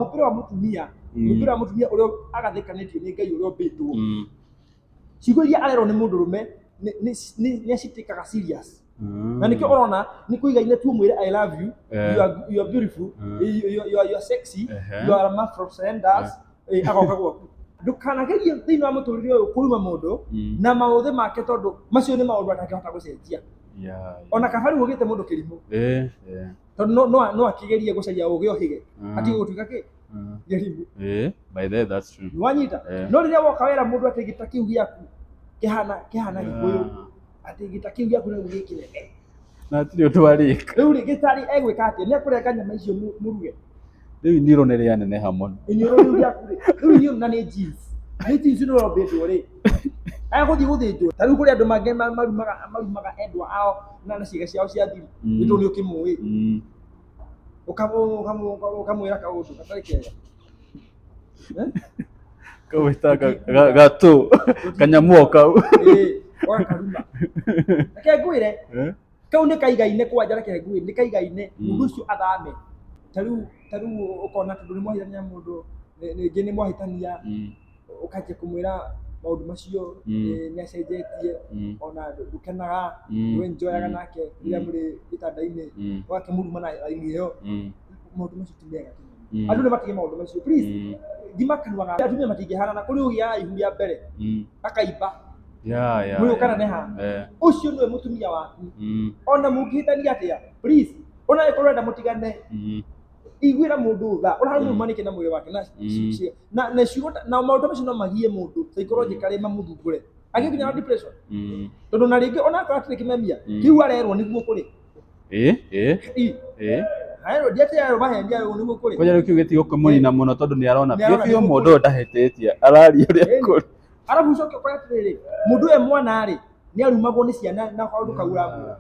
Mũmbĩre wa mũtumia, mũmbĩre wa mũtumia ũrĩa agathĩkanĩtio nĩ Ngai ũrĩa ũmbĩtwo. Ciugo iria arerwo nĩ mũndũrũme nĩ acitĩkaga serious. Na nĩkĩo ũrona nĩ kũigaine tu ũmwĩre I love you, you are beautiful, you are sexy, you are a man from Sanders, agoka gwaku. Ndũkanagerie thĩinĩ wa mũtũrĩre ũyũ kũruma mũndũ na maũthĩ make tondũ macio nĩ maũndũ atangĩhota gũcenjia. Ona kaba rĩu ũgĩte mũndũ kĩrimũ. Tondũ no akĩgerie gũcaria ũgĩ ũhĩge. Atige gũtuĩka kĩ? Kĩrimũ. By the way, that's true. Wanyita? No rĩrĩa woka wera mũndũ atĩ gĩta kĩu gĩaku kĩhana Gĩkũyũ, atĩ gĩta kĩu gĩaku nĩ gĩ kĩnene. Na hatirĩ ũndũ arĩka. Rĩu rĩ, gĩtarĩ egwĩka atĩa? Nĩ ekũrenga nyama icio mũruge? Rĩu iniũrũ nĩ rĩaneneha mũno. Iniũrũ rĩu rĩaku rĩ, rĩu iniũrũ na nĩ jeans. Nĩ jeans nĩ ũrombĩtwo rĩ. Egũthiĩ gũthĩnjwo. Ta rĩu kũrĩ andũ mangĩ marumaga endwa ao na ciĩga ciao cia thiri. Nĩ tondũ nĩ ũkĩmũĩ. Ũkamwĩra kaũndũ gatarĩ kega. Kawĩta gatũ kanyamũ o kau. Ĩĩ, ũgakaruma. Reke ngwĩre, kau nĩ kaigaine kwanja, reke ngwĩre nĩ kaigaine mũndũ ũcio athame. Ta rĩu ũkona tondũ nĩ mwahĩtania mũndũ, rĩngĩ nĩ mwahĩtania, ũkanjia kũmwĩra maũndũ macio, nĩ acenjetie, ona ndũkenaga, ndũ enjoyaga nake rĩrĩa mũrĩ gĩtanda-inĩ, ũgakĩmũruma na raini ĩyo, maũndũ macio ti mega. Andũ nĩ matige maũndũ macio, please. Thima kanua gaku. Atumia matingĩhanana, kũrĩ ũgĩaga ihu rĩa mbere, akaimba, mwĩrĩ ũkaneneha. Ũcio nĩwe mũtumia waku. Ona mũngĩhĩtania atĩa, please, ona angĩkorwo ũrenda mũtigane, iguĩra mũndũ tha, ũramũruma nĩkĩ na mwĩrĩ wake na na ciugo na maũndũ macio no magie mũndũ psychologically mamũthumbũre, agĩe nginya na depression. Tondũ na rĩngĩ ona akorwo atirĩ kĩmemia, kĩu arerwo nĩguo kũrĩ. Arerwo ndiatĩ arerwo maheni arerwo nĩguo kũrĩ. Kwanja rĩu kĩu gĩtigũkĩmũnina mũno tondũ nĩ arona Nĩ biũ arona biũ nĩguo mũndũ kũrĩ. ũyũ ndahĩtĩtie, araria ũrĩa kũrĩ. Arabu ũcoke ũkore atĩrĩrĩ, mũndũ ũyũ mwana rĩ, nĩ arumagwo nĩ ciana na kaũndũ kau ũramwĩra.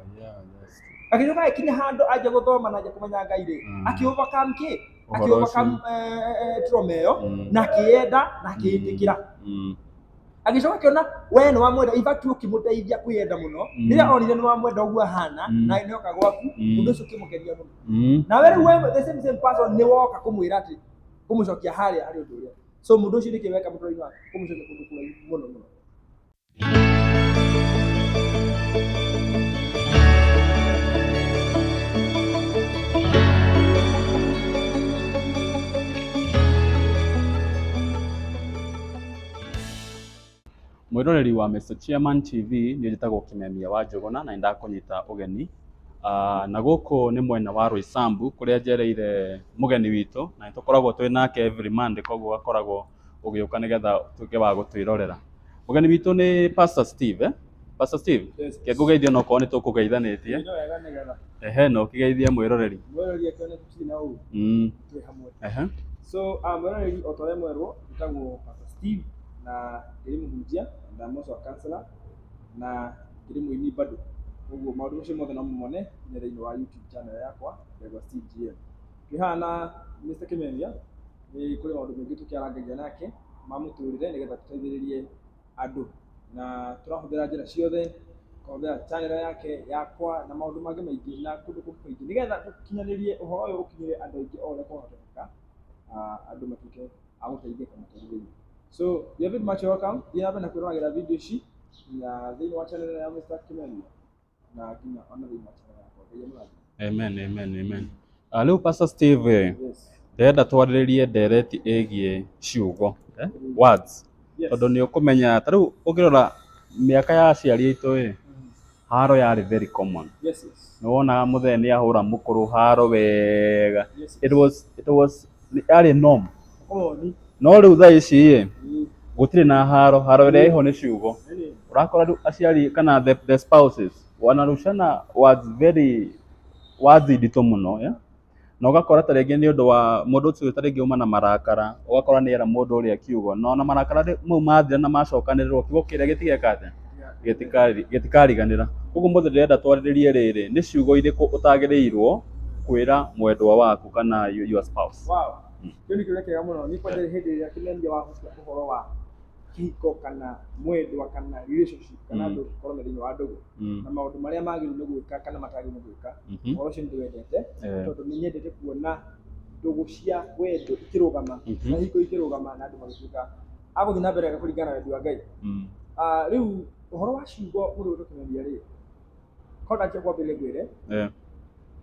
Agĩcoka agĩkinya handũ anjia gũthoma na anjia kũmenya Ngai rĩ, akĩ overcome kĩ? Akĩ Ũhoro overcome trauma ĩyo, na akĩyenda na akĩĩtĩkĩra. Agĩcoka akĩona we nĩ wamwenda, in fact ũkĩmũteithia kwĩyenda mũno. Rĩrĩa onire nĩ wamwenda ũguo ahana, na nĩ oka gwaku, ũndũ ũcio ũkĩmũkenia mũno. Nawe rĩu we the same same person nĩ woka kũmwĩra atĩ kũmũcokia harĩa harĩ ũndũ ũrĩa. So mũndũ ũcio nĩkĩ weka mũtũrĩre-inĩ wake, kũmũcokia kũndũ kũraihu mũno mũno. Mwĩroreri wa Mr Chairman TV, niĩ njĩtagwo Kĩmemia wa Njũgũna na nĩndakũnyita ũgeni. Na gũkũ nĩ mwena wa Roysambu kũrĩa njereire mũgeni witũ na nĩtũkoragwo twĩ nake every Monday koguo akoragwo ũgĩũka nĩgetha ũtuĩke wa gũtwĩrorera. Mũgeni witũ nĩ Pastor Steve, eh? Pastor Steve, Yes. ke ngũgeithie onokorwo nĩ tũkũgeithanĩtie. Nĩ wega nĩgetha. Ehe, na ũkĩgeithie mwĩroreri. Mwĩroreri akĩone tũtirĩ na ũru, twĩ hamwe. So, mwĩroreri o ta ũrĩa mwerwo, njĩtagwo Pastor Steve na ndĩrĩ mũhunjia and I'm also a counselor na ndĩrĩ mũini bado. Koguo maũndũ macio mothe no mũmone nginya thĩinĩ wa YouTube channel yakwa ĩtagwo Steve GM. Twĩ haha na Mr. Kĩmemia, nĩ kũrĩ maũndũ maingĩ tũkĩarangagia nake ma mũtũrĩre nĩgetha tũteithĩrĩrie andũ na tũrahũthĩra njĩra ciothe, tũkahũthĩra channel yake, yakwa na maũndũ mangĩ maingĩ na kũndũ kũngĩ kũingĩ nĩgetha tũkinyanĩrie ũhoro ũyũ ũkinyĩre andũ aingĩ o ũrĩa kwahoteka, andũ matuĩke a gũteithĩka mũtũrĩre-inĩ. So you are very much welcome. Thiĩ na mbere na kwĩroragĩra video ici nginya thĩinĩ wa channel ya Mr. Kĩmemia na nginya ona thĩinĩ wa channel yakwa. Ngai amũrathime. Amen, amen, amen. Rĩu Pastor Steve, Yes. ndĩrenda twarĩrĩrie ndereti ĩgiĩ ciugo, eh? Words. Yes. Tondũ nĩ ũkũmenya ta rĩu ũngĩrora mĩaka ya aciari aitũ ĩ, haro yarĩ very common. Yes. Nĩ wonaga mũthee nĩ ahũra mũkũrũ haro wega. Yes. It was yarĩ norm. Come on. No rĩu thaa ici ĩ, gũtirĩ na haro, haro ĩrĩa ĩho nĩ ciugo. Nini? Ũrakora rĩu aciari kana the spouses wanarushana words very words nditũ mũno, yeah? Na ũgakora ta rĩngĩ nĩ ũndũ wa mũndũ ũcio ta rĩngĩ uma na marakara, ũgakora nĩ era mũndũ ũrĩa kiugo, na ona marakara mau mathira na macokanĩrĩrwo kiugo kĩrĩa gĩtigeka atĩa? Gĩtikariganĩra. Koguo mũthĩ ndĩrenda twarĩrĩrie rĩrĩ, nĩ ciugo irĩkũ ũtagĩrĩirwo kwĩra mwendwa waku kana your spouse? Wow. Kĩu nĩ kĩũria kĩega mũno. Niĩ kwanja hĩndĩ ĩrĩa Kĩmemia wahutia ũhoro wa kĩhiko kana mwendwa kana relationship kana andũ gũkorwo me thĩinĩ wa ndũgũ na maũndũ marĩa magĩrĩirwo nĩ gwĩka kana matagĩrĩirwo nĩ gwĩka, ũhoro ũcio nĩ ndĩwendete tondũ nĩ nyendete kuona Ndũgũ cia wendo ikĩrũgama, na ihiko ikĩrũgama, na andũ magĩtuĩka a gũthiĩ na mbere kũringana na wendi wa Ngai. Ah, rĩu ũhoro wa ciugo mũndũ gwĩtwo kĩmemia rĩ, korwo ndakia kwambĩrĩria ngwĩre,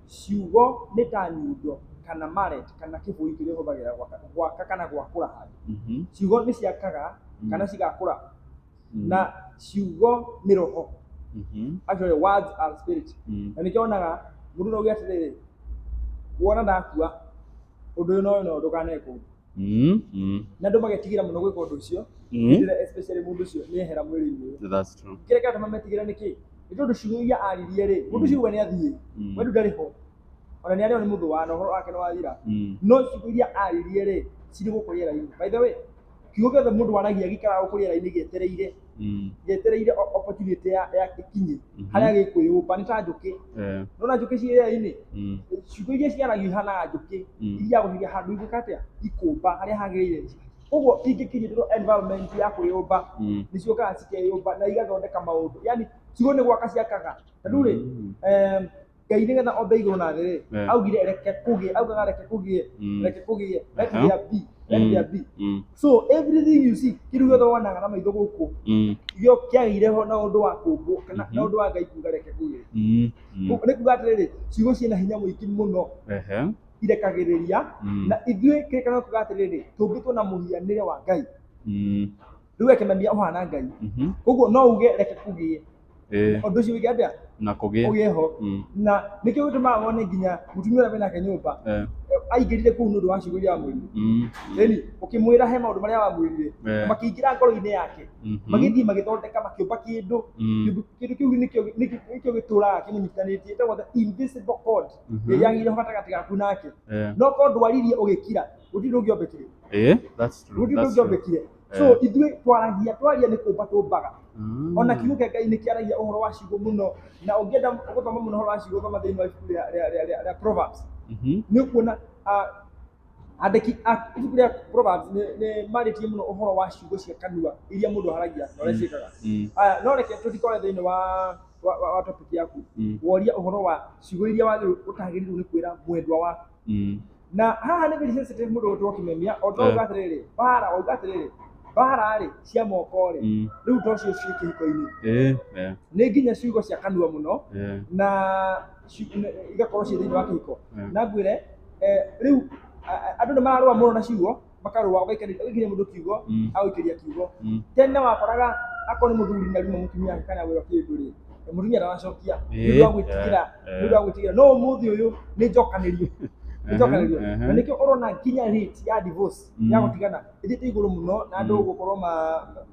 ciugo nĩ ta nyundo kana mallet kana kĩbũi kĩrĩa ũhũthagĩra gwaka kana gwakũra handũ. Ciugo nĩ ciakaga kana cigakũra, na ciugo nĩ roho. Actually, words are spirit. Na nĩkĩo wonaga mũndũ no auge atĩrĩrĩ, wona ndakua, ũndũ ũyũ na ũyũ no ndũkanekwo. Na andũ magetigĩra mũno gwĩka ũndũ ũcio, hĩndĩ ĩrĩa especially mũndũ ũcio nĩ ehera mwĩrĩ-inĩ ũyũ. That's true. Kĩrĩa kĩratũma metigĩre nĩ kĩ? Nĩ tondũ ciugo iria aririe rĩ, mũndũ ũcio we nĩ athiĩ, we rĩu ndarĩ ho, ona nĩ arĩo nĩ mũthũa na ũhoro wake nĩ wathira, no ciugo iria aririe rĩ, cirĩ gũkũ rĩera-inĩ. By the way, kiugo gĩothe mũndũ aragia gĩikaraga gũkũ rĩera-inĩ gĩetereire, gĩetereire opportunity ya ĩkinye harĩa gĩkwĩyũmba. Nĩ ta njũkĩ. Nona njũkĩ ciĩ rĩera-inĩ, ciugo iria ciaragio ihanaga njũkĩ iria gũciria handũ igwĩka atĩa, ikũmba harĩa hagĩrĩire. Koguo ingĩkinyĩrĩrwo environment ya kwĩyũmba, nĩ ciũkaga cikeyũmba na igathondeka maũndũ. Yani ciugo nĩ gwaka ciakaga. Ta rĩu rĩ, Ngai nĩgetha ombe igũrũ na thĩ rĩ, augire reke kũgĩe, augaga reke kũgĩe, reke kũgĩe, let there be, let there be. So everything you see, kĩndũ gĩothe wonaga na maitho gũkũ, gĩo kĩagĩire ho na ũndũ wa kũmbwo kana na ũndũ wa Ngai kuga reke kũgĩe. Nĩ kuga atĩrĩrĩ, ciugo ciĩna hinya mũingĩ mũno, irekagĩrĩria. Na ithuĩ kĩrĩkanĩro kuga atĩrĩrĩ, tũmbĩtwo na mũhianĩre wa Ngai. Rĩu we kĩmemia ũhana Ngai, koguo no uge reke kũgĩe, ũndũ ũcio wĩke atĩa? Na kũgĩe. Ũgĩe ho. Na nĩkĩo gĩtũmaga wone nginya mũtumia ũrĩa menake nyũmba aingĩrire kũu nĩ ũndũ wa ciugo iria wamwĩrire. Ĩni ũkĩmwĩra he maũndũ marĩa wamwĩrire, makĩingĩra ngoro-inĩ yake, magĩthiĩ magĩthondeka, makĩũmba kĩndũ. Kĩndũ kĩu nĩkĩo gĩtũraga kĩmũnyitithanĩtie, ĩtagwo the invisible cord, ĩrĩa yagĩrĩire ho gatagatĩ gaku nake. No korwo ndwaririe ũgĩkira, gũtirĩ ũndũ ũngĩombekire. That's true. Gũtirĩ ũndũ That's true. ũngĩombekire. So ithuĩ twaragia, twaria nĩ kũmba tũmbaga. Ona kiugo kĩa Ngai nĩ kĩaragia ũhoro wa ciugo mũno, na ũngĩenda gũthoma mũno ũhoro wa ciugo, thoma thĩinĩ wa ibuku rĩa Proverbs. Nĩ ũkuona andĩki a ibuku rĩa Proverbs nĩ marĩtie mũno ũhoro wa ciugo cia kanua iria mũndũ aragia na ũrĩa ciĩkaga. Aya, no reke tũtikore thĩinĩ wa topic yaku. Woria ũhoro wa ciugo iria wagĩrĩirwo ũtagĩrĩirwo nĩ kwĩra mwendwa waku. Na haha nĩ very sensitive mũndũ gwĩtwo kĩmemia, o tondũ atĩrĩrĩ, mbara wauga atĩrĩrĩ, mbara rĩ cia moko rĩ, rĩu to cio ciĩ kĩhiko-inĩ, nĩ nginya ciugo cia kanua mũno, na igakorwo ciĩ thĩinĩ wa kĩhiko. Na ngwĩre, rĩu andũ nĩ mararũa mũno na ciugo, makarũa, ũgaikĩria mũndũ kiugo, agũikĩria kiugo. Tene wakoraga akorwo nĩ mũthuri na rĩmwe mũtumia wake kana gwĩrwo kĩndũ rĩ, mũtumia ndaracokia nĩ ũndũ wa gwĩtigĩra, nĩ ũndũ wa gwĩtigĩra. No ũmũthĩ ũyũ nĩ njokanĩrio, nĩ njokanĩrio. Na nĩkĩo ũrona nginya rate ya divorce, ya gũtigana, ĩthiĩte igũrũ mũno, na andũ gũkorwo ma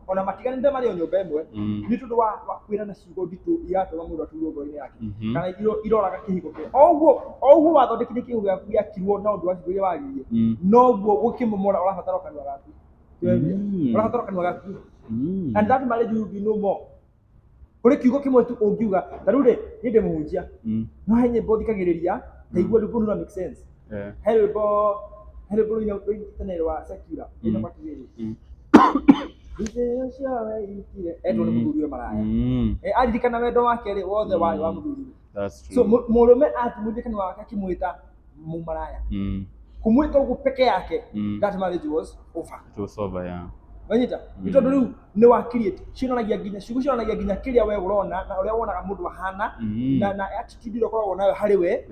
ona matiganĩte marĩ o nyũmba ĩmwe, nĩ tondũ wa kwĩrana ciugo nditũ iratũma mũndũ aturwo ngoro-inĩ yake, kana iroraga kĩhiko kĩu. O ũguo wathondekire kĩhiko gĩaku gĩakirwo na ũndũ wa ciugo iria waririe, noguo gũkĩmomora ũrabatara kanua gaku. Ũrabatara kanua gaku, and that marriage will be no more. Kũrĩ kiugo kĩmwe tu ũngiuga. Ta rĩu rĩ, niĩ ndĩ mũhunjia, no he nyĩmbo thikagĩrĩria ngaigua rwĩmbo rũu make sense. He rwĩmbo rũina tene rwa secular rũinagwo atĩrĩrĩ, "Nduthe ũcio weitire etwo nĩ mũthuri we maraya." Aririkana wendo wake rĩ, wothe warĩ wa mũthuri. That's true. So mũrũme atumũrire kanua gake akĩmwĩta mũmaraya, kũmwĩta ũguo peke yake, that marriage was over. It was over, yeah. Wanyita? Nĩ tondũ rĩu nĩ wa create cionanagia nginya, ciugo cionanagia nginya kĩrĩa we ũrona na ũrĩa wonaga mũndũ ahana, na attitude ĩrĩa ũkoragwo nayo harĩ we,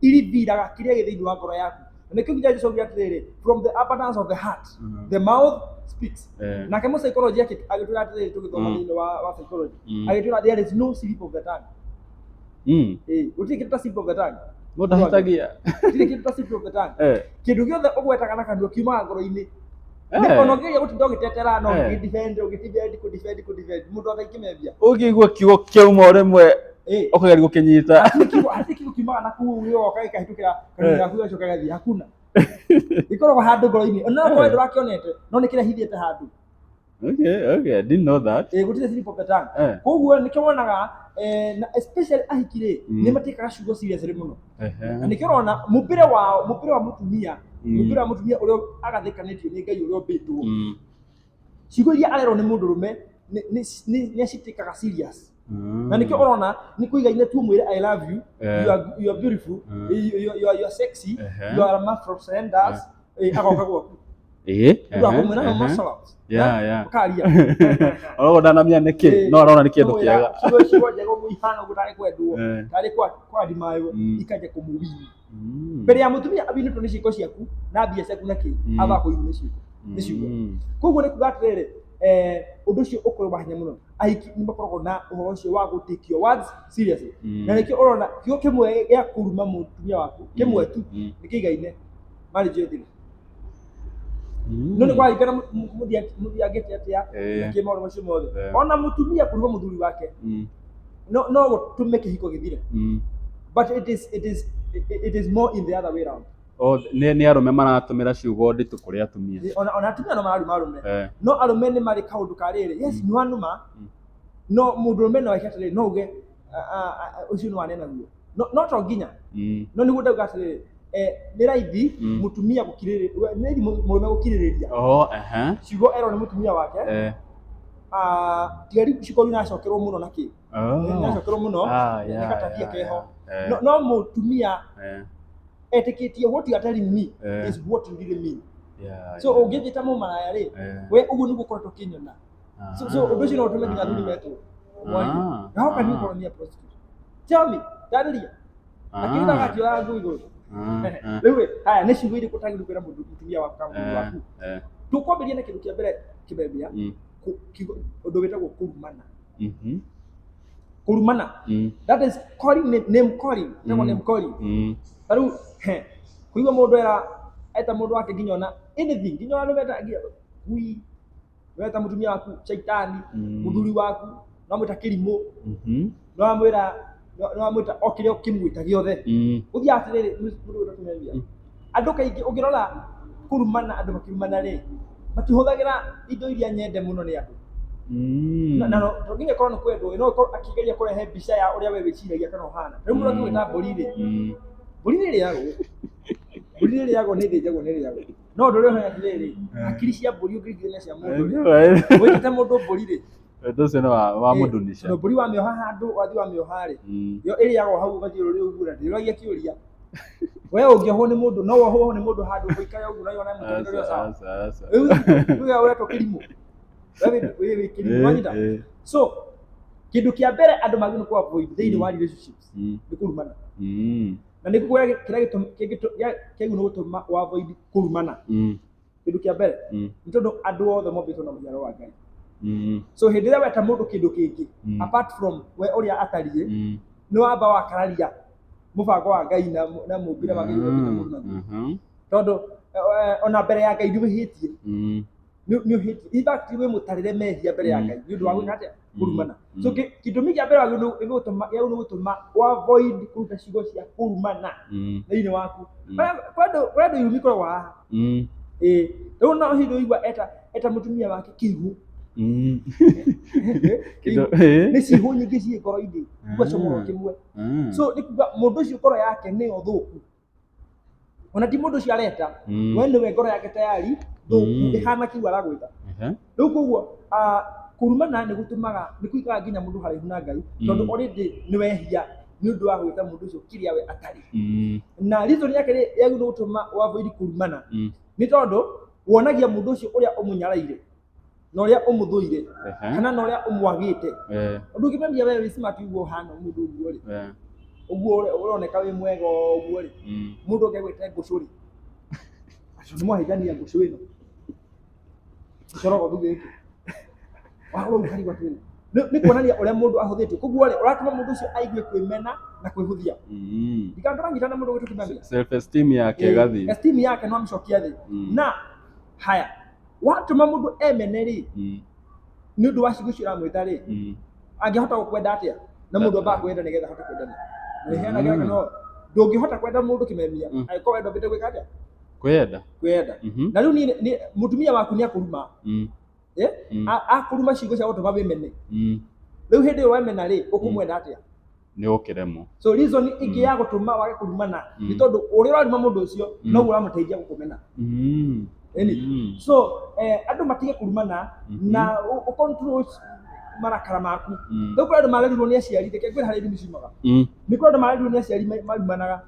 iriviraga kĩrĩa gĩ thĩinĩ wa ngoro yaku. Na nĩkĩo nginya Jesũ augire atĩrĩrĩ, "From the abundance of the heart the mouth speaks." Nake mũ psychology agĩtwĩra atĩrĩrĩ, tũgĩthoma thĩinĩ wa psychology, agĩtwĩra there is no slip of the tongue. Gũtirĩ kĩndũ ta slip of the tongue. Mũndũ ahĩtagia. Gũtirĩ kĩndũ ta slip of the tongue. Kĩndũ gĩothe ũgwetaga na kanua kiumaga ngoro-inĩ. Ona ũngĩgeria gũtinda ũgĩtetera no ũgĩdefend, ũgĩdefend, kũdefend, kũdefend, mũndũ ataikĩmembia. Ũngĩigua kiugo kĩauma o rĩmwe, ũkageria gũkĩnyita. Hatirĩ kiugo kiumaga na kũu gĩgoka gĩkahĩtũkĩra kanua gaku gĩgacoka gĩgathiĩ. Hakuna, gĩkoragwo handũ ngoro-inĩ, ona okorwo ndũrakĩonete, no nĩ kĩrehithĩte handũ. Okay, I didn't know that. Gũtirĩ slip of the tongue. Koguo nĩkĩo wonaga, na especially ahiki rĩ, nĩ matĩkaga ciugo seriously mũno, na nĩkĩo ũrona mũmbĩre wao, mũmbĩre wa mũtumia, mũmbĩre wa mũtumia ũrĩa agathĩkanĩtio nĩ Ngai, ũrĩa ũmbĩtwo, ciugo iria arerwo nĩ mũndũrũme nĩ acitĩkaga serious. Na nĩkĩo ũrona nĩ kũigaine tu mwĩre "I love you", "You are beautiful", "You are sexy", "You are my from Sanders", agoka gwaku. Ũndũ wa kũmwĩra no muscles. Yeah. Ũkaria. Orogo ndanamenya nĩkĩ, no arona nĩ kĩndũ kĩega. Ciugo njega ũguo ihana ũguo tarĩ kwendwo, tarĩ kwadimaĩrwo, ikanja kũmũwini. Mbere ya mũtumia awinĩtwo nĩ ciĩko ciaku na mbia ciaku na kĩ, ambaga kũinwo nĩ ciĩko, nĩ ciugo. Koguo nĩ kuga atĩrĩrĩ, ũndũ ũcio ũkorwo wa hinya mũno. Ahiki nĩ makoragwo na ũhoro ũcio wa gũ take your words seriously. Na nĩkĩo ũrona kiugo kĩmwe gĩa kũruma mũtumia waku, kĩmwe tu, nĩ kĩigaine marriage ĩyo ĩthire. No nĩ kwaringana mũthiangĩte atĩa, na kĩ maũndũ macio mothe. Ona mũtumia kũruma mũthuri wake no gũtũme kĩhiko gĩthire, but it is more in the other way round. Oh, nĩ arũme maratũmĩra ciugo nditũ kũrĩ atumia. Ona atumia no mararuma arũme, no arũme nĩ marĩ kaũndũ ka rĩrĩ, yes, nĩ wanuma, no mũndũrũme no eke atĩrĩrĩ, no uge, "Ah, ah, ah, ũcio nĩ wanena guo." No to nginya. No nĩguo ndauga atĩrĩrĩ, nĩ raithi mũtumia gũkirĩrĩria, nĩ raithi mũrũme gũkirĩrĩria Oh, ehe. ciugo erwo nĩ mũtumia wake. Ah, tiga rĩu ciugo iracokerwo mũno na kĩ, iracokerwo mũno, nĩ gatabia keho. No mũtumia etĩkĩtie what you are telling me is what you really mean. So ũngĩnjĩta mũmaraya rĩ, we ũguo nĩguo ũkoretwo ũkĩnyona. So ũndũ ũcio no ũtũme nginya athuri metwo mwaria. How can you call me a prostitute? Tell me, tarĩria akĩrĩ akĩoya nguo igũrũ. Rĩu ĩ, haya nĩ ciugo irĩkũ ũtagĩrĩirwo kwĩra mũndũ, mũtumia waku kana mũthuri waku? Tũkwambĩrĩria na kĩndũ kĩa mbere kĩmemia, ũndũ wĩtagwo kũrumana. Kũrumana, that is calling name, name calling, ĩtagwo name calling. Ta rĩu he kũigua mũndũ era eta mũndũ wake nginya ona anything, nginya ona nĩmeta ngui, weta mũtumia waku shaitani, mũthuri waku no mwĩta kĩrimũ, no amwĩra, no amwĩta o kĩrĩa ũkĩmwĩta gĩothe. Ũthiaga atĩrĩrĩ, mũndũ wĩtwo kĩmemia, andũ kaingĩ ũngĩrora kũrumana, andũ makĩrumana rĩ, matihũthagĩra indo iria nyende mũno nĩ andũ. Na to nginya ĩkorwo nĩ kwendwo, no ĩkorwo akĩgeria kũrehe mbica ya ũrĩa we wĩciragia kana ũhana. Rĩu mũndũ akĩgwĩta mbũri rĩ, mbũri nĩ ĩrĩagwo, mbũri nĩ ĩrĩagwo, nĩ ĩthĩnjagwo, nĩ ĩrĩagwo, no ũndũ ũrĩa ũhana atĩrĩrĩ, hakiri cia mbũri ũngĩringithania cia mũndũ rĩ, wĩtĩte mũndũ mbũri rĩ, Ũndũ ũcio nĩ wa mũndunisha. Tondũ mbũri wamĩoha handũ, wathiĩ wamĩoha rĩ, yo ĩrĩagwo hau ũgathiũrũrĩ ũguo na ndĩũragia kĩũria. We ũngĩohwo nĩ mũndũ, no wohwo nĩ mũndũ handũ ũikare ũguo na yone mũtũrĩre ũrĩa sawa. Aca, aca. Rĩu we ũretwo kĩrimũ, we wĩ kĩrimũ, wanyita? So kĩndũ kĩa mbere andũ magĩrĩirwo kũ avoid thĩinĩ wa relationships nĩ kũrumana. Na nĩ ngũkwĩra kĩrĩa kĩagĩrĩirwo nĩ gũtũma ũ avoid kũrumana. Kĩndũ kĩa mbere nĩ tondũ andũ othe mombĩtwo na mũhiano wa Ngai. So hĩndĩ ĩrĩa weta mũndũ kĩndũ kĩngĩ apart from we ũrĩa atariĩ, nĩ wamba wakararia mũbango wa Ngai na mũmbĩre wa Ngai ũrĩa ũmbĩte mũndũ naguo. Tondũ ona mbere ya Ngai nĩ wĩhĩtie, nĩ ũhĩtie. In fact, wĩ mũtarĩre mehia mbere ya Ngai nĩ ũndũ wa gwĩka atĩa? Kũrumana. So kĩtũmi kĩa mbere wagĩrĩirwo nĩ gũtũma gĩa gũtũma ũ avoid kũruta ciugo cia kũrumana thĩinĩ waku. Kwĩ andũ irumi ikoragwo haha. Ĩĩ, rĩu no hihi ũigua eta mũtumia wake kĩihũ. Kĩihũ. Nĩ ciihũ nyingĩ ciĩ ngoro-inĩ, ugacomorwo kĩmwe. So nĩ kuga mũndũ ũcio ngoro yake nĩyo thũku. Ona ti mũndũ ũcio areta, we nĩwe ngoro yake tayari thũku, ĩhana kĩu aragwĩta. Rĩu koguo kũrumana nĩ gũtũmaga, nĩ kũigaga nginya mũndũ haraihu na Ngai, tondũ already nĩ wehia nĩ ũndũ wa gwĩta mũndũ ũcio kĩrĩa we atarĩ. Na reason yake rĩ yagĩrĩirwo gũtũma ũ avoid kũrumana nĩ tondũ wonagia mũndũ ũcio ũrĩa ũmũnyaraire na ũrĩa ũmũthũire kana na ũrĩa ũmwagĩte. Ũndũ ũngĩmemia, we wĩ smart ũguo ũhana mũndũ ũguo rĩ, ũguo ũroneka wĩ mwega ũguo rĩ, mũndũ ũngĩ agwĩte ngũcũ rĩ, acio nĩ mwahĩtania, ngũcũ ĩno gĩcorogothu gĩkĩ wahũra ũkarigwo atĩrĩrĩ, nĩ kuonania ũrĩa mũndũ ahũthĩtio. Koguo rĩ, ũratũma mũndũ ũcio aigue kwĩmena na kwĩhũthia. Ndikandũ ũranyitana mũndũ gwĩtwo kĩmemia. Self esteem yake ĩgathiĩ. Esteem yake no amĩcokia thĩ. Na haya, watũma mũndũ emene rĩ, nĩ ũndũ wa ciugo icio ũramwĩta rĩ, angĩhota gũkwenda atĩa? Na mũndũ ambaga kwenda nĩgetha ahote kwendana. Na nĩheanaga ngerekano, ndũngĩhota kwenda mũndũ kĩmemia angĩkorwo we ndwambĩte gwĩka atĩa? Kwĩyenda. Kwĩyenda. Na rĩu niĩ mũtumia waku nĩ akũruma, eh? Akũruma ciugo cia gũtũma wĩmene. Rĩu hĩndĩ ĩyo wemena rĩ, ũkũmwenda atĩa? Nĩ ũkĩremwo. So reason ĩngĩ ya gũtũma wage kũrumana nĩ tondũ ũrĩa ũraruma mũndũ ũcio, noguo ũramũteithia gũkũmena. Ĩni. So andũ matige kũrumana na ũ control Marakara maku. Rĩu kũrĩ andũ marerirwo nĩ aciari, reke ngwĩre harĩa irumi ciumaga. Nĩ kũrĩ andũ marerirwo nĩ aciari marumanaga.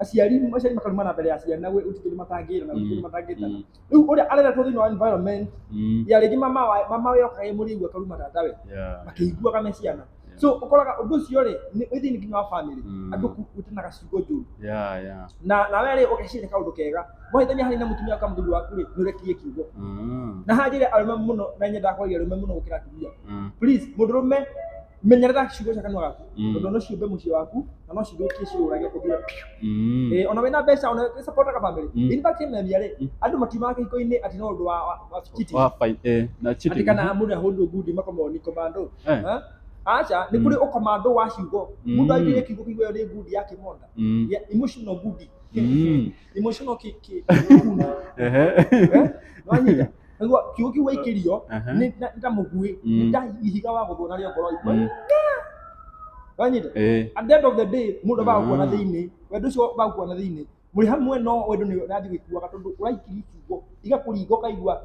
Aciari makarumana mbere ya ciana, gũtirĩ kĩndũ matangĩra na gũtirĩ kĩndũ matangĩtana. Rĩu ũrĩa areretwo thĩinĩ wa environment ya rĩngĩ mama we okaga ĩ mũrĩu akaruma tatawe makĩiguaga me ciana. So ũkoraga ũndũ ũcio rĩ nĩ wĩ thĩinĩ nginya wa family, andũ gwĩtanaga ciugo njũru. Na nawe rĩ ũgeciria kaũndũ kega mwahĩtania harĩ na mũtumia ka mũthuri waku rĩ, nĩ ũrekirie kiugo. Na haha njĩre arũme mũno, na nyendaga kwaria arũme mũno gũkĩra atumia. Please, mũndũrũme, menyerera ciugo cia kanua gaku, tondũ no ciũmbe mũciĩ waku na no cithũkie, ciũrage, ũthire piũ. Ona wĩna mbeca, ona supportaga family. In fact, memia rĩ, andũ matiumaga kĩhiko-inĩ atĩ no ũndũ wa cheating. Wa na atĩ cheating. Kana mũndũ ahũndwo ngundi makomoni ni komando. Eh. Ha? Aca, nĩ kũrĩ ũkomando wa ciugo. Mũndũ aingĩrie kiugo kĩigua ĩyo nĩ ngundi ya kĩmonda. Ya emotional ngundi. Emotional ki ki ngundi. Eh? Wanyita? Nĩguo kiugo kĩu waikĩrio nĩ ta mũguĩ, nĩ ta ihiga wa gũthwo narĩo ngoro igua. Wanyita? At the end of the day, mũndũ bagũkuona thĩinĩ, wendo ũcio bagũkuona thĩinĩ mũrĩ hamwe, no wendo nĩ ũrathiĩ gĩkuaga tondũ ũraikirie kiugo igakũringa ũkaigua.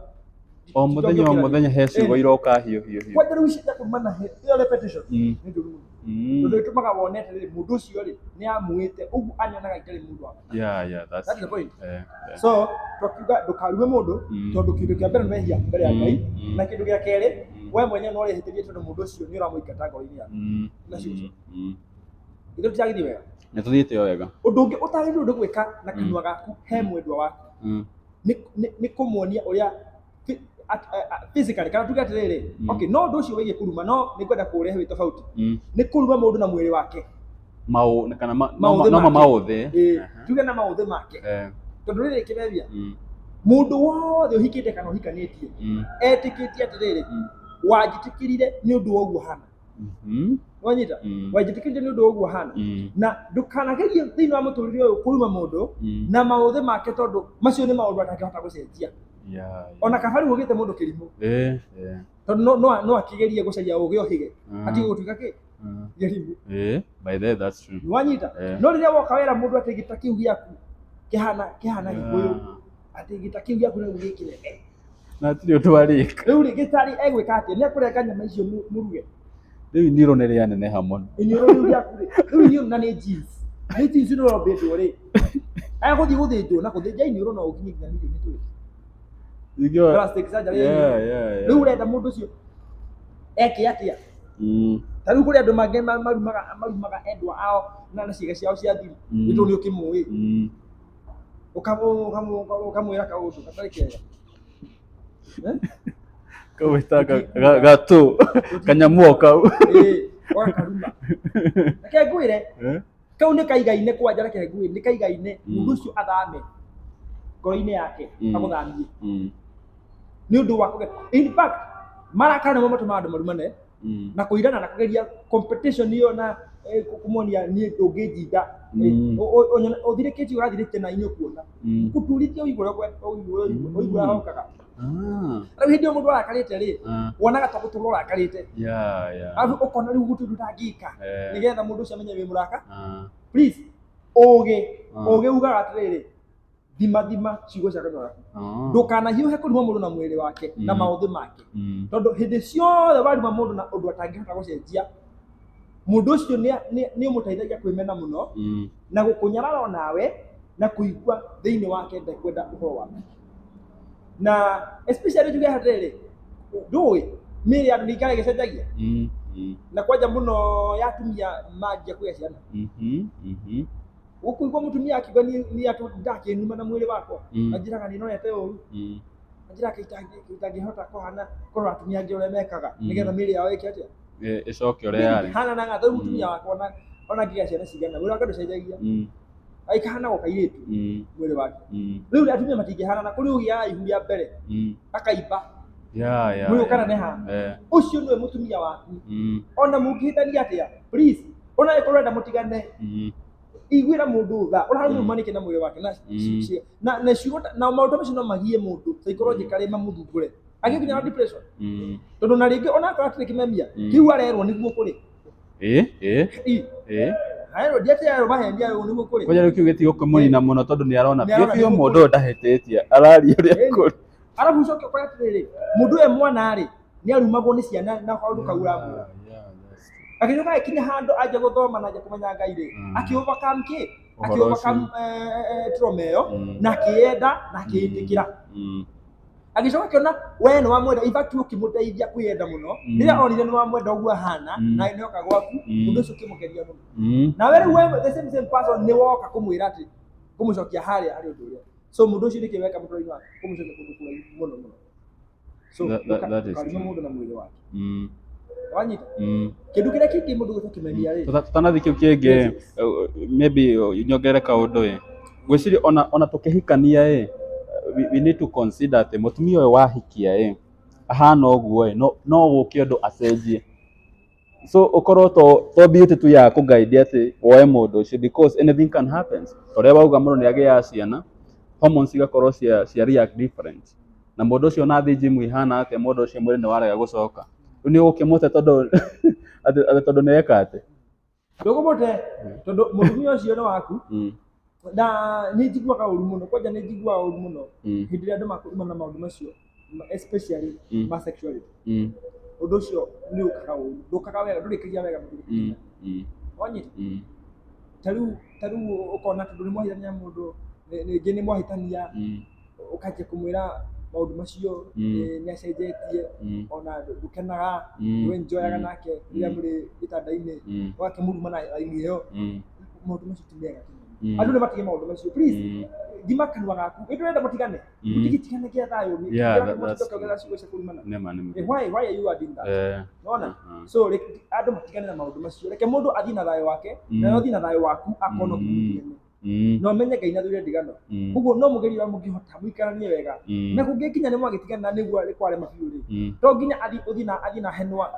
O mũthenya o mũthenya he ciugo iroka hiũ hiũ hiũ. Kwanja rĩu ici cia kũrumana, ĩyo repetition nĩ njũru mũno, tondũ ĩtũmaga wone atĩrĩrĩ, mũndũ ũcio rĩ nĩ amuĩte ũguo anyonaga itarĩ mũndũ wa bata. Yeah, that's That's the true. point. Eh. So twakiuga ndũkarume mũndũ, tondũ kĩndũ kĩa mbere nĩ mehia mbere ya Ngai, na kĩndũ gĩa kerĩ, we mwenyewe no ũrehĩtĩrie, tondũ mũndũ ũcio nĩ ũramũingata ngoro-inĩ yaku na ciugo ciaku. Ithuĩ tũtiragĩthiĩ wega? Nĩ tũthiĩte o wega. Ũndũ ũngĩ ũtagĩrĩirwo nĩ gwĩka na kanua gaku he mwendwa waku nĩ kũmuonia ũrĩa physically, kana tuge atĩrĩrĩ, okay, no ũndũ ũcio wĩgiĩ kũruma, no nĩ ngwenda kũũrehe wĩ tofauti, nĩ kũruma mũndũ na mwĩrĩ wake. Mau kana Maũthĩ no make. maũthĩ. Ĩĩ, tuge na maũthĩ make, tondũ rĩrĩ kĩmethia, mũndũ wothe ũhikĩte kana ũhikanĩtie etĩkĩtie atĩrĩrĩ, wanjĩtĩkĩrire nĩ ũndũ wa ũguo hana. Wanyita? Wanjĩtĩkĩrire nĩ ũndũ wa ũguo hana, na ndũkanagerie thĩinĩ wa mũtũrĩre ũyũ kũruma mũndũ na maũthĩ make, tondũ macio nĩ maũndũ atangĩhota gũcenjia. Ona kaba rĩu ũgĩte mũndũ kĩrimũ, tondũ no akĩgerie gũcaria ũgĩ ũhĩge, atige gũtuĩka kĩ kĩrimũ. By the way, that's true. Wanyita? Eh. No rĩrĩa woka wera mũndũ atĩ gĩta kĩu gĩaku kĩhana gĩkũyũ, atĩ gĩta kĩu gĩaku nĩ gĩ kĩnene. Na hatirĩ ũndũ arĩka. Rĩu rĩ, gĩtarĩ egwĩka atĩa? Nĩ ekũrenga nyama icio mũruge. Rĩu iniũrũ nĩ rĩaneneha mũno. Iniũrũ rĩu rĩaku rĩ, rĩu iniũrũ na nĩ jeans nĩ ũrombĩtwo rĩ, agũthiĩ gũthĩnjwo na gũthĩnja iniũrũ no ũkinye nginya mirioni 20. Plastic surgery ya iniũrũ. Rĩu ũrenda mũndũ ũcio eke atĩa? Ta rĩu kũrĩ andũ mangĩ marumaga endwa ao na ciĩga ciao cia thiri. Nĩ tondũ nĩ ũkĩmũĩ, ũkamwĩra kaũndũ gatarĩ kega. Eh? Kawĩta gatũ kanyamũ o kau. Ĩĩ, ũgakaruma. Reke ngwĩre, Eh? kau nĩ kaigaine kwanja, reke ngwĩre nĩ kaigaine. Mũndũ ũcio athame ngoro-inĩ yake, agũthamie nĩ ũndũ wa in fact, marakara nĩmo matũmaga andũ marumane na kũirana na kũgeria competition ĩyo na kũmonia niĩ ndũngĩnjinda. Ũthirĩkĩtie, ũrathirĩtie na inyuĩ kuona kũturithia ũigua ũrĩa ũigua hokaga. Rĩu hĩndĩ ĩyo mũndũ arakarĩte rĩ, wonaga ta gũtũra ũrakarĩte, arabu ũkona rĩu gũtirĩ ũndũ ũtangĩka nĩgetha mũndũ ũcio amenye wĩ mũraka. Please, ũgĩ ũgĩ ugaga atĩrĩrĩ, thima thima ciugo cia kanua gaku, ndũkanahiũhe kũruma mũndũ na mwĩrĩ wake na maũthĩ make, tondũ hĩndĩ ciothe waruma mũndũ na ũndũ atangĩhota gũcenjia, mũndũ ũcio nĩ ũmũteithagia kwĩmena mũno na gũkũnyarara onawe na kũigua thĩinĩ wake ndekwenda ũhoro waku, na especially njuge atĩrĩrĩ, ndũĩ mĩĩrĩ ya andũ nĩ ikara ĩgĩcenjagia, na kwanja mũno ya atumia manjia kũgĩa ciana. Gũkũigua mũtumia akiuga niĩ atũ ndakĩnuma na mwĩrĩ wakwa, anjĩraga nĩ norete ũru, anjĩraga itangĩhota kũhana kũrora atumia angĩ ũrĩa mekaga, nĩgetha mĩĩrĩ yao ĩke atĩa? Ĩcoke ũrĩa yarĩ. Hananaga ta rĩu mũtumia wakwa ona ngĩgĩa ciana cigana, mwĩrĩ wake ndũcenjagia, aikahana o kairĩtu mwĩrĩ wake. Rĩu atumia matingĩhanana, kũrĩ ũgĩaga ihu rĩa mbere akaimba, mwĩrĩ ũkaneneha. Ũcio nĩwe mũtumia waku. Ona mũngĩhĩtania atĩa, please, ona angĩkorwo ũrenda mũtigane, iguĩra mũndũ tha ũramũruma nĩkĩ na mwĩrĩ wake na na ciugo na maũndũ macio no magie mũndũ psychologically, mamũthumbũre agĩe nginya na depression, tondũ na rĩngĩ ona akorwo atirĩ kĩmemia kĩu arerwo nĩguo kũrĩ. Ĩ. I arerwo ndiatĩ arerwo maheni arerwo nĩguo kũrĩ. Kwanja rĩu kĩu gĩtigũkĩmũnina mũno, tondũ nĩ arona Nĩ biũ arona biũ nĩguo mũndũ ũyũ ndahĩtĩtie, araria ũrĩa Ĩni. kũrĩ. Arabu ũcoke ũkore atĩrĩrĩ, mũndũ ũyũ mwana rĩ, Nĩ arumagwo nĩ ciana na kaũndũ kau ũramwĩra. Yeah, that's true. Agĩcoka agĩkinya handũ anjia gũthoma na anjia kũmenya Ngai rĩ, akĩ overcome kĩ? Akĩ Ũhoro overcome ũcio. Trauma ĩyo na akĩyenda na akĩĩtĩkĩra. Agĩcoka akĩona we nĩ wamwenda, in fact ũkĩmũteithia kwĩyenda mũno. Rĩrĩa onire nĩ wamwenda ũguo ahana, na nĩ oka gwaku, ũndũ ũcio ũkĩmũkenia mũno. Nawe rĩu we the same same person nĩ woka kũmwĩra atĩ kũmũcokia harĩa harĩ ũndũ ũrĩa. So mũndũ ũcio nĩkĩ weka mũtũrĩre-inĩ wake? Kũmũcokia kũndũ kũraihu mũno mũno. So That is ndũkarime true. mũndũ na mwĩrĩ wake. Wanyita? Kĩndũ kĩrĩa kĩngĩ mũndũ gũcokia kĩmenia rĩ. Tũtanathiĩ kĩu kĩngĩ, maybe nyongerere kaũndũ ĩ. Ngwĩciria ona tũkĩhikania ĩ, we need to consider atĩ mũtumia ũyũ wahikia ĩ, ahana ũguo ĩ, no gũke ũndũ acenjie. So ũkorwo to beauty tu ya kũguide atĩ woe mũndũ ũcio, because anything can happen. Ta ũrĩa wauga mũndũ nĩ agĩaga ciana, hormones cigakorwo cia react different. Na mũndũ ũcio ona athiĩ gym ihana atĩa, mũndũ ũcio mwĩrĩ nĩ warega gũcoka. Rĩu nĩ ũgũkĩmũte tondũ atĩ tondũ nĩ eka atĩ. Ndũkũmũte tondũ mũtumia ũcio nĩ waku. Na nĩ njiguaga ũru mũno, kwanja nĩ njiguaga ũru mũno hĩndĩ ĩrĩa andũ makũruma na maũndũ macio, especially ma sexuality. Ũndũ ũcio nĩ ũkaga ũru, ndũkaga wega, ndũrĩkagia wega mũndũ. Wanyita? Ta rĩu ũkona tondũ nĩ mwahĩtania na mũndũ, rĩngĩ nĩ mwahĩtania, ũkanjia kũmwĩra maũndũ macio, nĩ acenjetie, ona ndũkenaga, ndũ enjoyaga nake rĩrĩa mũrĩ gĩtanda-inĩ, ũgakĩmũruma na raini ĩyo. Maũndũ macio ti mega. Andũ nĩ matige maũndũ macio, please. Thima kanua gaku. Ĩ ndũrenda mũtigane? Mũtigĩtigane gĩa thayũ. Yeah, that's Mũtigĩtigane ciugo cia kũrumana. Nĩma nĩma. Why are you adding that? Nona? So andũ matigane na maũndũ macio. Reke mũndũ athiĩ na thayũ wake, na ũthiĩ na thayũ waku, akorwo no mũtigane. Na ũmenye Ngai na thũire ndigano. Koguo no mũgerie ũrĩa mũngĩhota mũikaranie wega. Na kũngĩkinya nĩ mwagĩtigana nĩguo kwarema biũ rĩ, to nginya athiĩ ũthiĩ na athiĩ na henwa.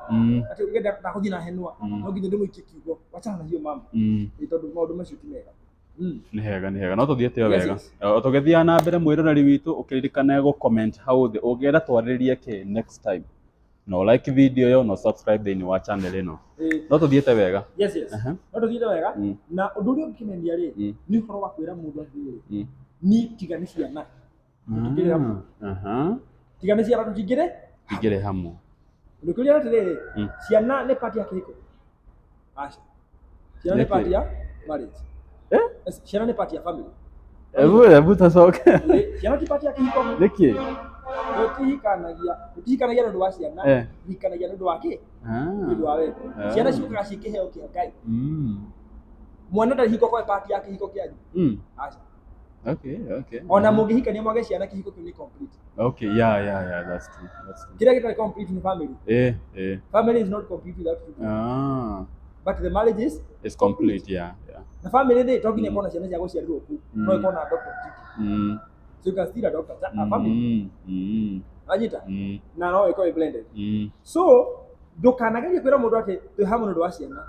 Atĩ ũngĩenda ndagũthiĩ na henwa, no nginya ndĩmũikie kiugo. Wachana na hiyo mambo. Nĩ tondũ maũndũ macio ti mega. Nĩ hega, nĩ hega, no tũthiĩte o Yes, wega. yes. O tũgĩthiaga na mbere, mwĩroreri witũ, ũkĩririkane gũ comment hau thĩ ũngĩenda twarĩrĩrie kĩ next time. No like video ĩyo, no subscribe thĩinĩ wa channel ĩno. No tũthiĩte wega. Yes. No tũthiĩte wega. Na ũndũ ũrĩa ũngĩkĩmenia rĩ, nĩ ũhoro wa kwĩra mũndũ atĩrĩrĩ, niĩ tiga nĩ ciana tũtingĩrĩ hamwe. Tiga nĩ ciana tũtingĩrĩ. Tũtingĩrĩ hamwe. Ũndũ atĩrĩrĩ, ciana nĩ part ya kĩhiko? Aca. Ciana nĩ Nĩkĩ? part ya marriage. Eh? Ciana nĩ part ya family. Hebu tũcoke. Ciana ti part ya kĩhiko. Nĩkĩ? Tũtihikanagia nĩ ũndũ wa ciana, tũhikanagia nĩ ũndũ wa kĩ? Nĩ ũndũ wa wendo. Ciana ciũkaga ciĩ kĩheo kĩa Ngai. Mwana ndarĩ hingo kwa part ya kĩhiko kĩanyu. Aca. Okay. Ona mũngĩhikania mwage ciana, kĩhiko kĩu nĩ complete. Okay, yeah, that's true. That's true. Kĩrĩa gĩtarĩ complete nĩ family. Family is not complete without children. But the marriage is It's complete, yeah. Na family rĩ, to nginya ĩkorwo na ciana cia gũciarirwo kũu. No ĩkorwo na adopted children. So you can still adopt a family. Wanyita? Na no ĩkorwo ĩ blended. So ndũkanagerie kwĩra mũndũ atĩ twĩ hamwe nĩ ũndũ wa ciana.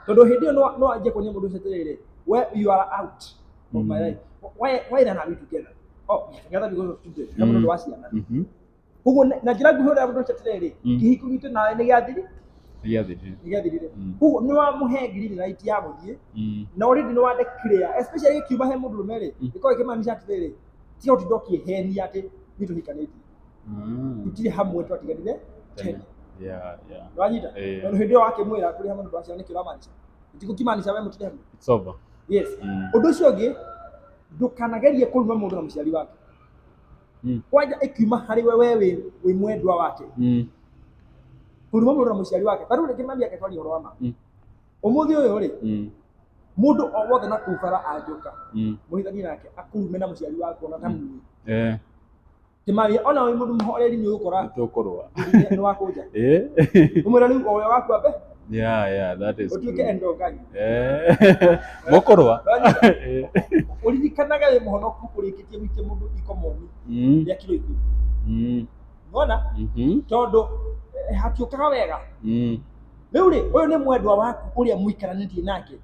Tondũ hĩndĩ ĩyo no anjie kuonia mũndũ ũcio atĩrĩrĩ, we you are out of my life. Why then are we together? Oh, we are together because of children. Twĩ hamwe nĩ ũndũ wa ciana. Koguo na njĩra nguhĩ ũrĩa mũndũ ũcio atĩrĩrĩ, kĩhiko gitũ nawe nĩ gĩathiri, Gĩathirire. nĩ gĩathirire. Koguo nĩ wamũhe green light ya gũthiĩ, na already nĩ wa declare, especially gĩkiuma he mũndũrũme rĩ, gĩkoragwo gĩkĩmaanisha atĩrĩrĩ, tiga gũtinda ũkĩhenia atĩ nĩ tũhikanĩtie. Tũtirĩ hamwe, twatiganire tene. Nĩwanyita? Tondũ hĩndĩ ĩyo wakĩmwĩra tũrĩ hamwe nĩ ũndũ wa ciana, nĩkĩo ũramaanisha? Itigũkĩmaanisha we mũtirĩ hamwe. It's over. Yes. Ũndũ ũcio ũngĩ, ndũkanagerie kũruma mũndũ na mũciari wake. Kwanja ĩkiuma harĩ we wĩ mwendwa wake. Kũruma mũndũ na mũciari wake. Ta rĩu rĩngĩ mami ake twaria ũhoro wa ma. Ũmũthĩ ũyũ rĩ, mũndũ o wothe na kũu bara angĩũka, mũhithanie nake akũrume na mũciari waku ona ta muĩ. Kĩmani ona wĩ mũndũ mũhoreri nĩ ũgũkora Tũkũrũa. nĩ wakũnja. Ũmwĩra rĩu o ũrĩa waku ambe Yeah, that is ũtuĩke true. endonganyi. Mũkũrũa. Ũririkanage wĩ mũhonoku ũrĩkĩtie gũikia mũndũ ikomoni rĩa kiro 10. Nĩwona? Tondũ hatiũkaga wega. Rĩu rĩ, ũyũ nĩ mwendwa waku ũrĩa mũikaranĩtie nake.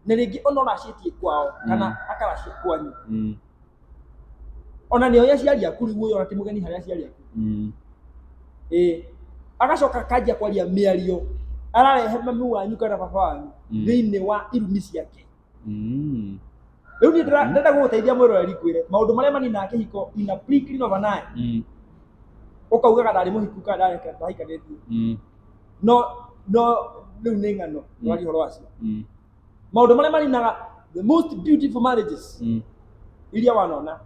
Na rĩngĩ ona ũracĩtie kwao kana akaracia kwanyu. Ona nĩ oĩ aciari aku, rĩu ũyũ ona ti mũgeni harĩ aciari aku. Ĩĩ. Agacoka akanjia kwaria mĩario ararehe mami wanyu kana baba wanyu thĩinĩ wa irumi ciake. Rĩu niĩ ndĩrenda gũgũteithia mwĩroreri ngwĩre maũndũ marĩa maninaga kĩhiko in a blink of an eye. Ũkaugaga ndarĩ mũhiku kana ndahikanĩtie. No no rĩu nĩ ng'ano ndwaria ũhoro wacio. Maũndũ marĩa marinaga the most beautiful marriages iria wanona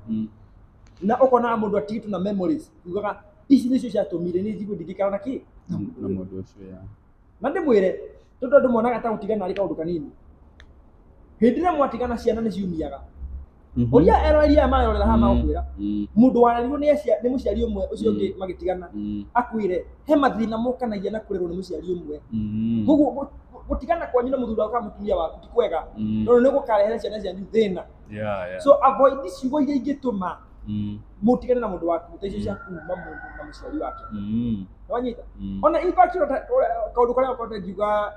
na ũkonaga mũndũ atigĩtwo na memories ugaga ici nĩcio ciatũmire niĩ njigue ndingĩikara na kĩ Na mũndũ ũcio, yeah. Na ndĩmwĩre tondũ andũ monaga ta gũtigana arĩ kaũndũ kanini, hĩndĩ ĩrĩa mwatigana ciana nĩ ciumiaga. Ũria eroreri aya marerorera haha magũkwĩra mũndũ warerirwo nĩ mũciari ũmwe ũcio ũngĩ magĩtigana akwĩre he mathĩna mokanagia na kũrerwo nĩ mũciari ũmwe. Koguo gũtigana kwanyu na mũthuri waku kana mũtumia waku ti kwega tondũ nĩ gũkarehera ciana cianyu thĩna. So avoid ciugo iria ingĩtũma mũtigane na mũndũ waku ta icio cia kuma mũndũ na mũciari wake. Nĩwanyita? Ona in fact kaũndũ karĩa ũkoretwo ngiuga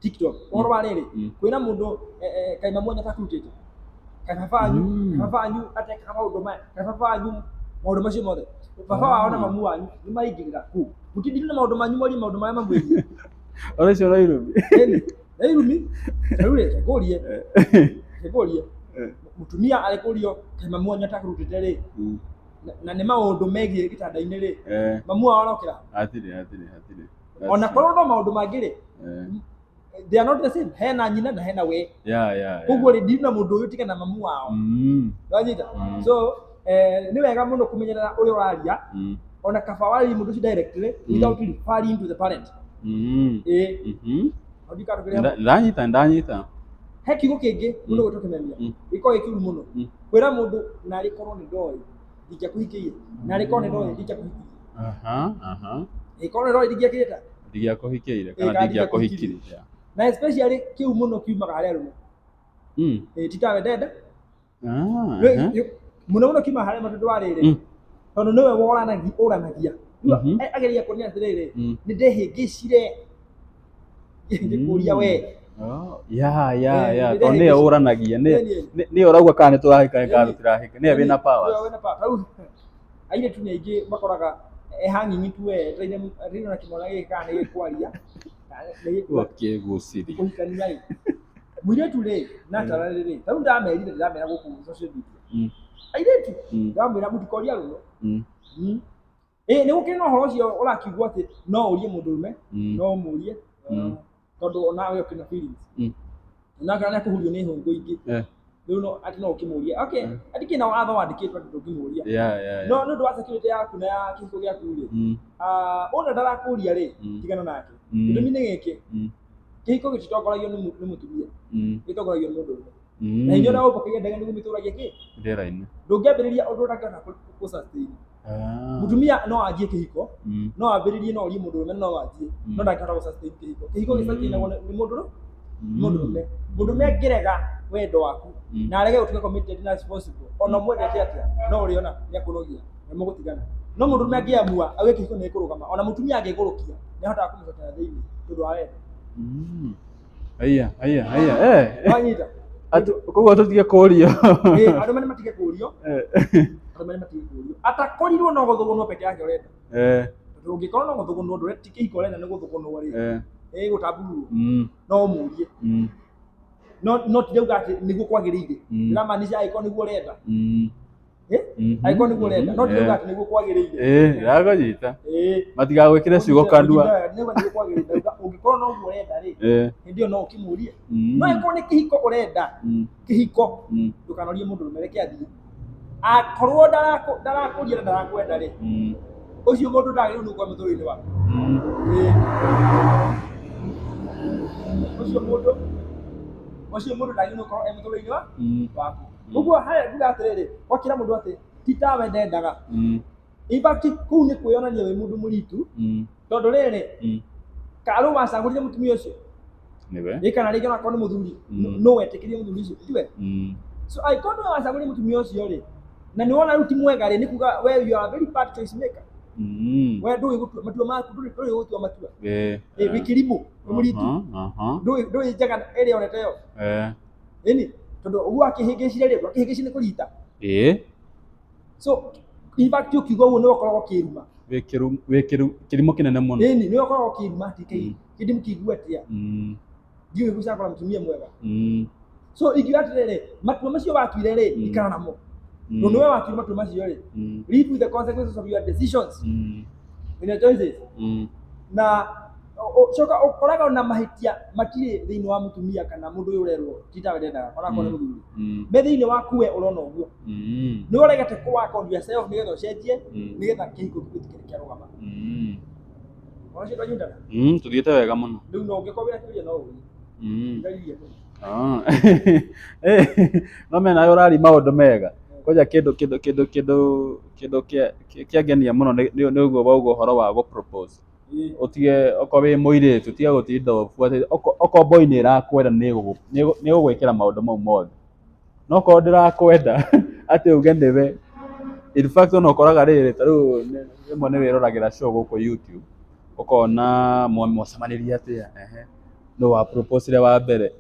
TikTok ũhoro wa rĩrĩ kwĩra mũndũ kaĩ mamu wanyu atakũrutĩte, kaĩ baba wanyu, baba wanyu atekaga maũndũ maya, kaĩ baba wanyu maũndũ macio mothe, baba wao na mamu wanyu nĩ maingĩrĩra kũu mũtindire na maũndũ manyu morie maũndũ marĩa mamwĩgiĩ. Ona icio no irumi. Ĩni, na irumi rĩu rĩ, ngũrie ngũrie mũtumia arĩ kũrio kaĩ mamu wanyu atakũrutĩte rĩ, na nĩ maũndũ megiĩ gĩtanda-inĩ rĩ, mamu wao arokĩra? Hatirĩ, hatirĩ, hatirĩ. Ona korwo no maũndũ mangĩ rĩ, they are not the same, hena nyina na hena we. Koguo rĩ, ndiri na mũndũ ũyũ tiga na mamu wao. Wanyita? So nĩ wega mũno kũmenyerera ũrĩa ũraria, ona kaba warĩrie mũndũ ũcio directly without referring to the parent. Ĩĩ. Ndikana tũkĩrĩ hamwe. Ndanyita, ndanyita. He kiugo kĩngĩ mũndũ gwĩtwo kĩmemia gĩkoragwo gĩ kĩũru mũno, kwĩra mũndũ narĩ korwo nĩ ndoĩ ndingĩakũhikĩire, narĩ korwo nĩ ndoĩ ndingĩakũhikirie. Aha, aha. Ĩ, korwo nĩ ndoĩ ndingĩakĩte. Ndingĩakũhikĩire Ĩ, kana kana ndingĩakũhikirie. Yeah. Na especially kĩu mũno kiumaga harĩ arũme. Ĩ, ti tawe ndenda. Mũno mũno kiumaga harĩ arũme tondũ wa rĩrĩ, tondũ nĩwe woranagia ũranagia. Ageria kuonia atĩrĩrĩ, nĩ ndehĩngĩcire ngĩkũria we. Oh, yeah. Tondũ nĩwe ũranagia, nĩwe ũrauga kana nĩ tũrahika kana tũtirahika, nĩwe wĩna powers. Nĩwe wĩna power. Rĩu airĩtu nĩ aingĩ makoraga e hang'ing'i tu we etereire etereire na kĩmwana gĩkĩ kana nĩ gĩkwaria kana nĩ gĩkuga Ũkĩgucirie. kũhikania rĩ, mũirĩtu rĩ, naturally rĩ, ta rĩu ndamerire, ndĩramera gũkũ social media airĩtu, ndamwĩra mũtikoria arũme. Ĩ, nĩ gũkĩrĩ na ũhoro ũcio ũrakiugwo atĩ no ũrie mũndũrũme, no ũmũrie, tondũ onawe ũkĩrĩ na feelings. Ona kana nĩ akũhurio nĩ hũngũ ingĩ. Rĩu no atĩ no ũkĩmũrie, okay, atikĩ na watho wandĩkĩtwo atĩ ndũngĩmũria. No nĩ ũndũ wa security yaku na ya kĩhiko gĩaku rĩ, ona ndarakũria rĩ, tigana nake. Gĩtũmi nĩ gĩkĩ, kĩhiko gĩtitongoragio nĩ mũtumia, gĩtongoragio nĩ mũndũrũme. Na hinya ũrĩa ũmbũkagia ndege nĩguo mĩtũragia kĩ? Rĩera-inĩ. Ndũngĩambĩrĩria ũndũ ũtangĩhota kũ sustain. Mũtumia no anjie kĩhiko, no ambĩrĩrie, no orie mũndũrũme, no anjie, no ndangĩhota gũ sustain kĩhiko. Kĩhiko gĩ sustainagwo nĩ mũndũrũme. Mũndũrũme mũndũrũme angĩrega wendo waku na arege gũtuĩka committed na responsible, ona mwendete atĩa, no ũrĩona nĩ akũnogia na mũgũtigana. No mũndũrũme angĩamua auge kĩhiko nĩ gĩkũrũgama, ona mũtumia angĩgũrũkia nĩ ahotaga kũmũcokera thĩinĩ tondũ wa wendo. Aya, aya, aya. Eh. Wanyita? Koguo tũtige kũrio. Ĩ, arũme nĩ matige kũrio. Arũme nĩ matige kũrio atakorirwo no gũthũgũnwo peke yake ũrenda. Tondũ ũngĩkorwo no gũthũgũnwo ndũre ti kĩhiko ũrenda nĩ gũthũgũnwo rĩ, ĩ gũtamburwo, no ũmũrie. No no tirauga atĩ nĩguo kwagĩrĩire. Ndĩramaanisha angĩkorwo nĩguo ũrenda. Eh? Angĩkorwo nĩguo ũrenda, no tirauga atĩ nĩguo kwagĩrĩire. Ĩ, ndĩrakũnyita. Matigagwĩkĩre ciugo kanua. Nĩguo nĩguo kwagĩrĩire. Ndauga ũngĩkorwo no ũguo ũrenda rĩ, hĩndĩ ĩyo no ũkĩmũrie. No angĩkorwo nĩ kĩhiko ũrenda, kĩhiko, ndũkanorie mũndũrũme, reke athiĩ. Akorwo ndarakũria na ndarakwenda rĩ, ũcio mũndũ ndagĩrĩirwo nĩ gũkorwo mũtũrĩre-inĩ waku. Ĩĩ. Ũcio mũndũ ndagĩrĩirwo nĩ gũkorwo e mũtũrĩre-inĩ waku. Ũguo harĩa nguga atĩrĩrĩ, wakĩra mũndũ atĩ ti tawe ndendaga. In fact kũu nĩ kwĩyonania wĩ mũndũ mũritu, tondũ rĩrĩ, karũ wacagũrire mũtumia ũcio? Nĩwe. Ĩ, kana rĩngĩ onakorwo nĩ mũthuri, no wetĩkĩrie mũthuri ũcio, tiwe? So angĩkorwo nĩwe wacagũrire mũtumia ũcio rĩ, na nĩ wona rĩu ti mwega rĩ, nĩ kuga we you are a very bad choice maker. We ndũĩ gũtua matua maku, ndũĩ gũtua matua. Ĩ, wĩ kĩrimũ, wĩ mũritu, ndũĩ njega ĩrĩa onete yo. Ĩni, tondũ ũguo akĩhĩngĩcire rĩ, ndwakĩhĩngĩcire nĩ kũrita. So in fact ũkiuga ũguo nĩwe ũkoragwo ũkĩruma. Wĩ kĩrimũ kĩnene mũno. Ĩni, nĩwe ũkoragwo ũkĩruma atĩ kĩ kĩndĩ mũkĩigua atĩa, ndiũĩ gũcagũra mũtumia mwega. So ingiuga atĩrĩrĩ, matua macio watuire rĩ, ikara namo. Tondũ nĩwe watuire matua macio rĩ, live with the consequences of your decisions and your choices. Na coka ũkoraga ona mahĩtia matirĩ thĩinĩ wa mũtumia kana mũndũ ũyũ ũrerwo ti tawe ndendaga, onakorwo nĩ mũthuri, me thĩinĩ waku we ũrona ũguo. Nĩ ũregete kũ work on yourself nĩgetha ũcenjie, nĩgetha kĩhiko gĩtuĩke nĩ kĩarũgama. Ona ũcio twanyitana? Tũthiĩte wega mũno. Rĩu no ũngĩkorwo wĩna kĩũria no ũrie. Ngaririe mũno. Ah. No mena nawe ũraria maũndũ mega. Kwanja kĩndũ kĩndũ kĩndũ kĩndũ kĩndũ kĩangenia mũno nĩ ũguo wauga ũhoro wa gũ propose. Ũtige okorwo wĩ mũirĩtu tiga gũtinda ũbuatĩte, okorwo boy nĩ ĩrakwenda nĩ ĩgũgwĩkĩra maũndũ mau mothe. No okorwo ndĩrakwenda atĩ uge nĩwe, in fact ona ũkoraga rĩrĩ, ta rĩu rĩmwe nĩ wĩroragĩra show gũkũ YouTube, ũkona mwacemanirie atĩa, ehe, nũ wa propose wa mbere.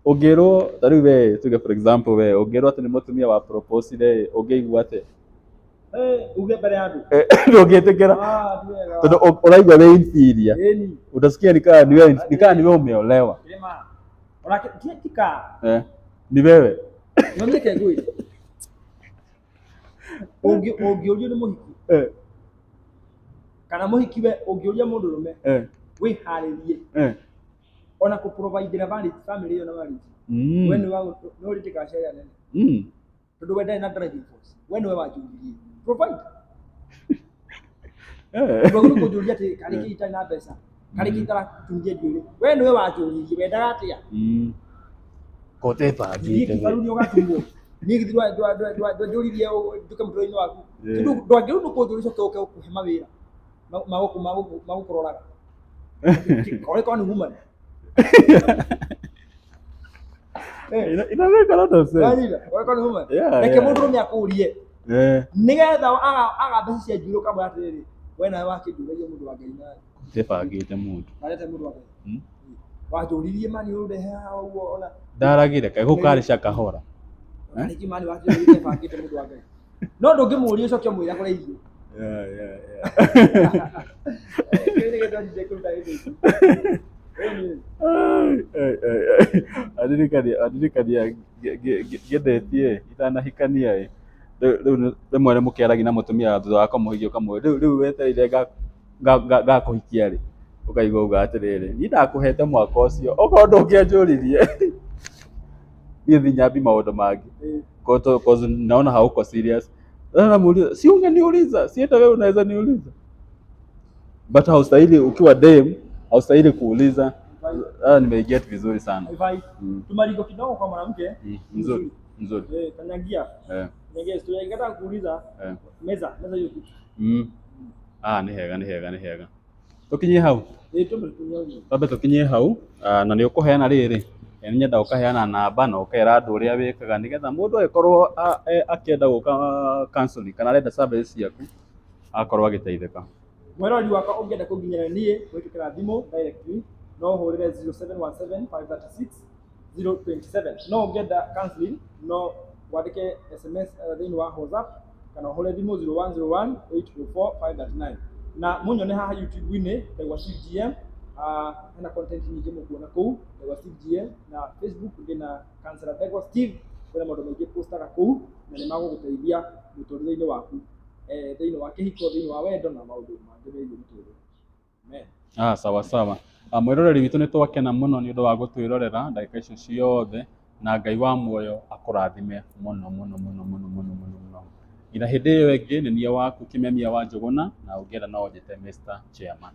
Ũngĩrwo ta rĩu we tuge for example we ũngĩrwo atĩ nĩ mũtumia wa propose rĩ, ũngĩigua atĩa? Uge mbere ya andũ. Ndũngĩtĩkĩra. Ah, ti wega. Tondũ ũraigua wĩ inferior. Ĩni. Utasikia ni kama ni wewe, ni kama ni wewe umeolewa. Kĩrĩma. Ona ti ka. Ni wewe. No nĩ ngwĩre. Ũngĩũrio nĩ mũhiki kana mũhiki we ũngĩũria mũndũrũme wĩharĩrie ona kũ provide marriage family ĩyo na marriage. We nĩ wa nĩ ũrĩtĩkaga ciara nene. Tondũ we ndarĩ na driving force. We nĩwe wanjũririe. Provide. Ndwagĩrĩirwo kũnjũria atĩ karĩ kĩ itarĩ na mbeca, karĩ kĩ itaratumia njuĩrĩ. We nĩwe wanjũririe, wendaga atĩa? Kotebangĩte. Niĩ kĩbaru nĩ ũgatumwo. Niĩ githĩ ndwanjũririe nduke mũtũrĩre-inĩ waku. Tondũ ndwagĩrĩirwo nĩ kũnjũria ũcoke ũke ũkũhe mawĩra magũkũroraga. Korĩ korwo nĩ woman. Ina make a lot of sense. Wanyita, korĩ korwo nĩ woman. Yeah, Reke yeah. mũndũrũme akũrie. Nĩgetha aga mbeca cia njuĩrĩ ũkamwĩra atĩrĩrĩ, we nawe wakĩnjũragia mũndũ wa Ngai nawe. Kotebangĩte mũndũ. Narete mũndũ wa Ngai. Wanjũririe mani ũrehe haha ũguo ona. Ndaragire kaĩ gũkũ karĩ cia kahora. Nĩkĩ mani wakĩnjũririe bangĩte mũndũ wa Ngai. No ndũngĩmũria ũcoke ũmwĩre agũre irio. Yeah. Kĩu nĩkĩo ndonire kũruta hĩndĩ ĩyo. Andirikania andirikania ngĩendetie itanahikania ĩ, rĩu rĩmwe nĩ mũkĩaragia na mũtumia thutha wa kũmũhikia ũkamwĩra rĩu rĩu wetereire ngakũhikia rĩ, ũkaigua auga atĩrĩrĩ, niĩ ndakũhete mwaka ũcio okorwo ndũngĩanjũririe niĩ thiĩ nyambie maũndũ mangĩ, cause naona hauko serious. Sasa namuuliza, si ungeniuliza, si hata wewe unaweza niuliza. But haustahili ukiwa dem, haustahili kuuliza. Ah, nimeiget vizuri sana. Haifai. Tumaringo kidogo kwa mwanamke. Nzuri, nzuri. Kanyagia. Kanyagia historia. Ingekata kuuliza meza, meza hiyo kitu. Ah, nĩ hega, nĩ hega, nĩ hega. Tũkinyie hau. Tume tukinyie. Twambe tũkinyie hau, na nĩ ũkũheana rĩrĩ. Nĩ nyenda ũkaheana namba na ũkera andũ ũrĩa wĩkaga nĩgetha mũndũ agĩkorwo akĩenda gũka counseling kana arenda service ciaku akorwo agĩteithĩka. Mwĩrori wakwa ũngĩenda kũnginyĩra niĩ kũhĩtũkĩra thimũ directly no ũhũrĩre 0717 536 027. No ũngĩenda counseling no wandĩke SMS thĩinĩ wa WhatsApp kana ũhũre thimũ 0101 804 539. Na mũnyone haha YouTube-inĩ Ndegwa Steve GM, hena content nyingĩ mũkuona kũu Ndegwa Steve GM, na Facebook ndĩna Counselor Ndegwa Steve, kwĩna maũndũ maingĩ postaga kũu na nĩ magũgũteithia mũtũrĩre-inĩ waku, thĩinĩ wa kĩhiko, thĩinĩ wa wendo na maũndũ mangĩ megiĩ mũtũrĩre. Amen. Ah, sawa sawa. Mwĩroreri witũ nĩ twakena mũno nĩ ũndũ wa gũtwĩrorera ndagĩka icio ciothe, na Ngai wa muoyo akũrathime mũno mũno mũno mũno mũno mũno mũno. Nginya hĩndĩ ĩyo ĩngĩ nĩ niĩ waku Kĩmemia wa Njũgũna, na ũngĩenda no ũnjĩte Mr. Chairman.